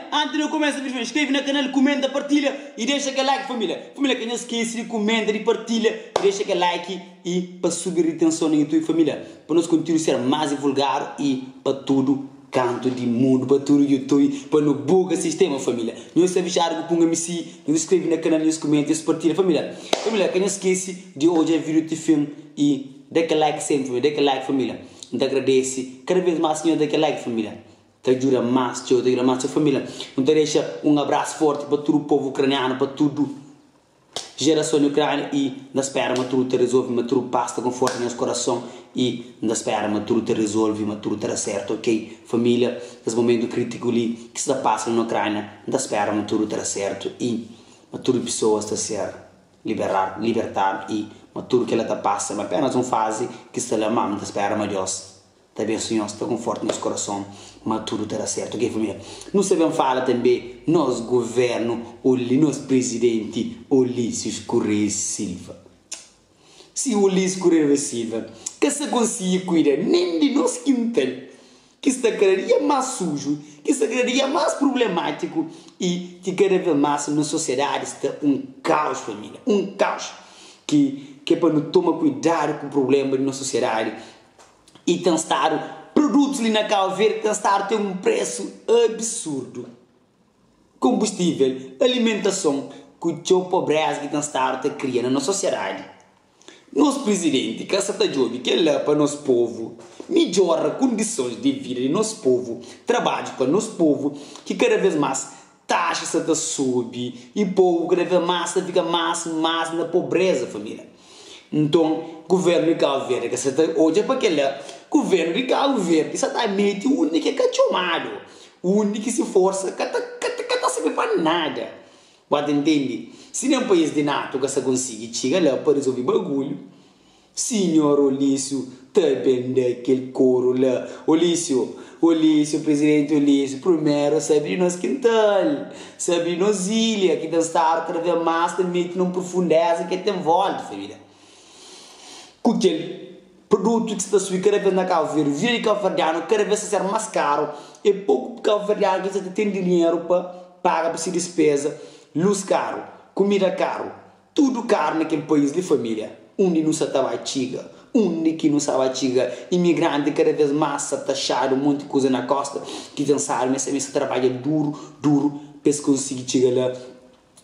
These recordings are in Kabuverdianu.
Família, antis di nu kumesa vídiu, inskreve na kanal, kumenta, partilha i dexa kel like família. Família, ka nhos skese di kumenta, di partilha i dexa kel like i pa subi ritenson na YouTube família, pa nos kontiúdu ser más divulgadu i pa tudu kantu di mundu, pa tudu YouTube, pa nu buga sistema família. Nhos sta fixadu ku Punga MC, nhos inskreve na kanal, nhos kumenta, nhos partilha família. Família, ka nhos skese di odja vídiu ti fin i da kel like senpri família, da kel like família. N ta agradese kada vez más ki nhos da kel like família. Ta djuda más txeu, ta djuda más txeu família. Nu ta dexa un abrasu forti pa tudu povu ukranianu, pa tudu jerason di Ukrania i N ta spera ma tudu ta rezolve, ma tudu pas ta konforta nhos korason i N ta spera ma tudu ta rezolve, ma tudu ta da sertu, ok família. Kes momentu kritiku li ki sta pasa na Ukrania, N ta spera ma tudu ta da sertu i ma tudu pesoas ta ser liberadu, libertadu i ma tudu kila ta pasa, ma apenas un fazi ki sta la, ma N ta spera ma Deus Ta bensu nhos, ta konforta nhos korason ma tudu ta da sertu, ok família? Nu sta ben fala tanbe nos guvernu oli nos prizidenti Ulisses Correia Silva. Si Ulisses Correia Silva ka sta konsigi kuida nen di nos kintal ki sta kada dia más suju, ki sta kada dia más prublemátiku i ki kada vez más nos sosiedadi sta un kaos família, un kaos ki ke pa nu toma kuidadu ku prublema di nos sosiedadi. I ten stadu produtus li na Cabo Verde ten stadu ten un presu absurdu. Kombustivel, alimentason ku txeu pobreza ki ten stadu ta kria na nos sosiedadi. Nos prizidenti ka sa ta djobe kel-la pa nos povu, midjora kondisons di vida di nos povu, trabadju pa nos povu ki kada vez mas Taxa sa ta subi y povu kada vez más ta fika más más na pobreza família. Nton guvernu di Kabu Verdi ka sa ta odja pa kela, guvernu di Kabu Verdi sa ta meti undi ki ka txomadu, undi ki si forsa ka ta ka ta sirbi pa nada. Ba ta ntende? Si nen país di nato ka sa konsigi txiga la pa rizolvi bagulhu, Sinhor Olísio ta ben da kel koru la. Olísio, Olísio, Prizidenti Olísio, prumeru sabe di nos kintal, sabe di nos ilha ki ten stadu kada vez más ta mete na un prufundeza ki el ten volta, família. Ku kel produtu ki sta ta subi kada vez na Kabu Verdi, vida di kabuverdianu kada vez ta ser más karu, é poku kabuverdianu ki sa ta ten dinheru pa paga pa se dispeza, lus karu, kumida karu. Tudu karu na kel país li família undi nu sa ta ba txiga undi ki nu sa ba txiga imigranti kada vez más sa ta xadu monti kuza na kosta ki ten sadu ma es tanbe sa trabadja duru duru pa es konsigi txiga la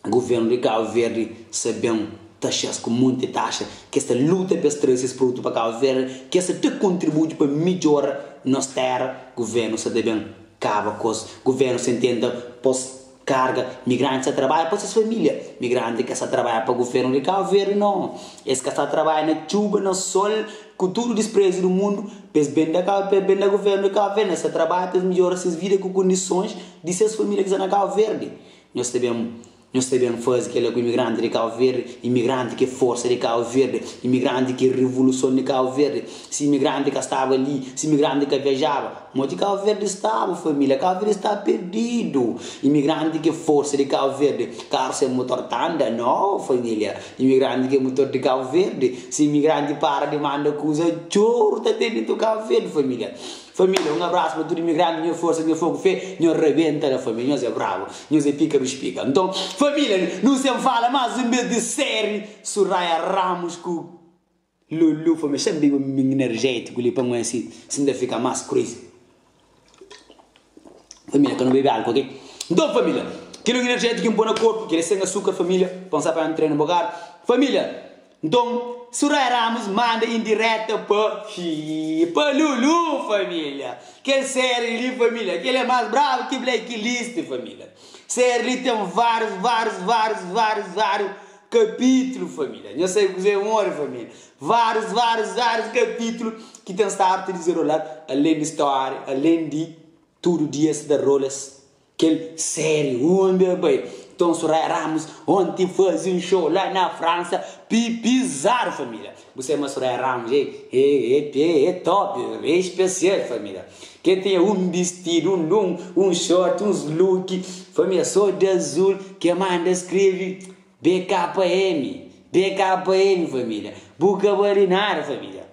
guvernu di Kabu Verdi sa ben taxa-s ku monti taxa ki es ta luta pa es traze ses produtu pa Kabu Verdi ki es sa ta kontribui pa midjora nos tera guvernu sa ta ben kaba ku es guvernu sa intenta pos Karga, migranti sa trabadja pa ses familia, migranti ka sa trabadja pa guvernu di Kabu Verdi no, es ka sa trabadja na txuba, na sol, ku tudu disprezu di mundu pa es ben da pa es ben da guvernu di Kabu Verdi, es sa trabadja pa es midjora ses vida ku kondisons di ses familia ki sta na Kabu Verdi. Nhos ta ben nhos ta ben fazi kela ku imigranti di Kabu Verdi, imigranti ki é forsa di Kabu Verdi, imigranti ki é rivuluson di Kabu Verdi, si imigranti ka staba li, si imigranti ka viajaba. Modi Cabo Verde staba família? Cabo Verde staba perdidu. Imigranti ki é forsa di Cabo Verde. Karu sen motor ta anda? No família. Imigranti ki é motor di Cabo Verde. Si imigranti para di manda kuza, txoru ta ten dentu Cabo Verde família. Família, un abrasu pa tudu imigranti, nho forsa, nho fogu, fé, nho rebenta la família. Nhos é brabu, nhos é pika dos pika. Nton, família, nu sen fala más un bes di série Suraya Ramos ku. Lulu fla, Xa N bebe un energétiku li pa N si N ta fika más crazy. Família, ka nu bebe álku, ok? Nton, família, kel un energétiku ki N poi na korpu, kel é sen asúkar, família, pa N sa pa N trena un bokadu. Família, nton, Soraya Ramos manda indireta pa, pa Lulu, família. Kel série li, família, kel é más brabu ki Blacklist, família. Série li ten várius, várius, várius, várius, várius. Kapítlu, família. Nhos sabe kuzê é móre, família? Várius, várius, várius kapítlu ki ten stadu ta dizenrola alén di stória, alén di tudu dia sta ta rola kel série undi el bai. Nton, Soraya Ramos onti faze un show la na Fransa pi pizadu, família. Bu sabe ma Soraya Ramos é, é, é, é top, é espesial, família. Ke tinha un bistidu, un un, un short, uns look, família só di azul ke manda skrebe. BKM, BKM família, bu ka bali nada família.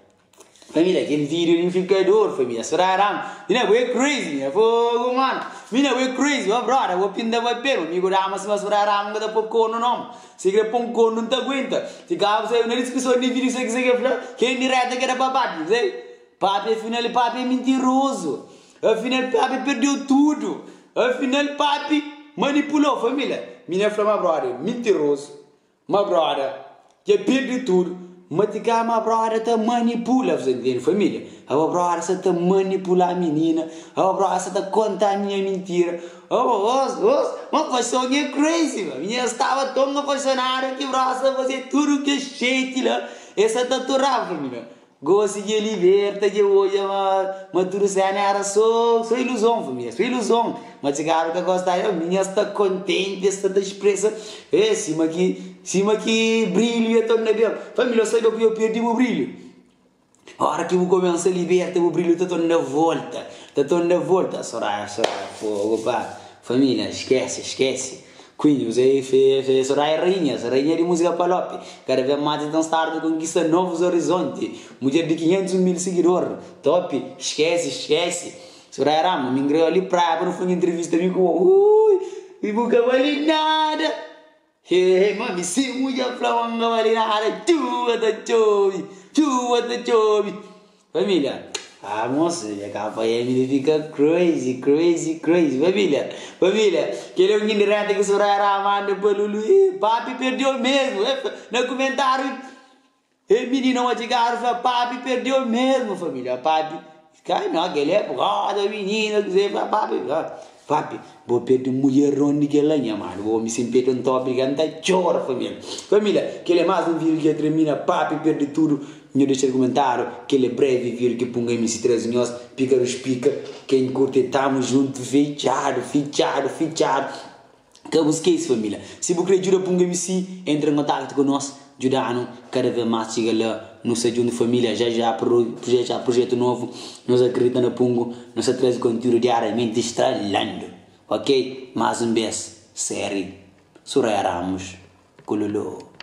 Família, kel vídeo li fika dor família. Suraram, di na bu é crazy nha fogo mano. Mina bo é crazy, bo brother, bo pinta papel, bo amigo dama sima Soraya Ramos ka ta poi corno não. Se kre pon corno nta aguenta. Si ka bu sabe na descrição di vídeo se ke fla, ken direta ke da pa papi, sei? Papi afinal papi é mentiroso. Afinal papi perdeu tudo. Afinal papi manipulou família. Mina fla ma brother, mentiroso. Ma brother dja perde tudo ma ti ka ma brother ta manipula você entende família abo brother sa ta manipula menina abo brother sa ta conta minha mentira abo os os ma paixão é crazy ma minha estava tão apaixonada que brother sa fazer tudo que jeito lá essa ta aturava família Gosi dja liberta dja odja ma ma tudu sena era so so iluzon família so iluzon ma txigadu ka gosta el minha sta kontenti es sta ta expresa eh sima ki sima ki brilhu ya torna ben família sabe ku yo perdi bu brilhu ora ki bu komensa liberta bu brilhu ta torna volta ta torna volta Soraya Soraya fogo pa família skese skese. Queen, Usei fe fe Soraya Rainha, rainha di múzika Palop Kada vez más el ta stadu ta konkista novus orizonti Mudjer di 501 mil sigidor, top, skese, skese Soraya Ramos, mi ngreu li praia pa nu faze entrevista mi ku bo Ui, mi bu ka bali nada He he, ma mi si mudjer fla ma N ka bali nada Txuba ta txobi, txuba ta txobi Família, ah moça, nha KM ta fika crazy, crazy, crazy. Família, família, kel é un indireta ki Soraya Ra manda pa Lulu. Ih, papi perdeu mesmo. Na kumentáriu, e minina uma txigaru fla, papi perdeu mesmo, família. Papi, kai não, kel é roda minina, kuzê, fla, papi, papi, bo perde mulheron di kel la, nha mano. Bo omi sen perde un top, ka N ta txora, família. Família, kel é más un vídeo ki ya termina, papi perde tudu. Nho dexa kumentariu kel é brevi video ki punga MC traze nhos pika dos pika ken kurte tamo junto fitxadu fitxadu fitxadu ka bu skese familia si bu kre djuda punga MC entra em kontaktu ku nos djudanu kada vez mas txiga la nu sta djuntu familia já já já projetu novu nos akredita na pungu nu sta traze kontiudu diariamenti estralando ok mas un bes série Soraya Ramos ku Lolo.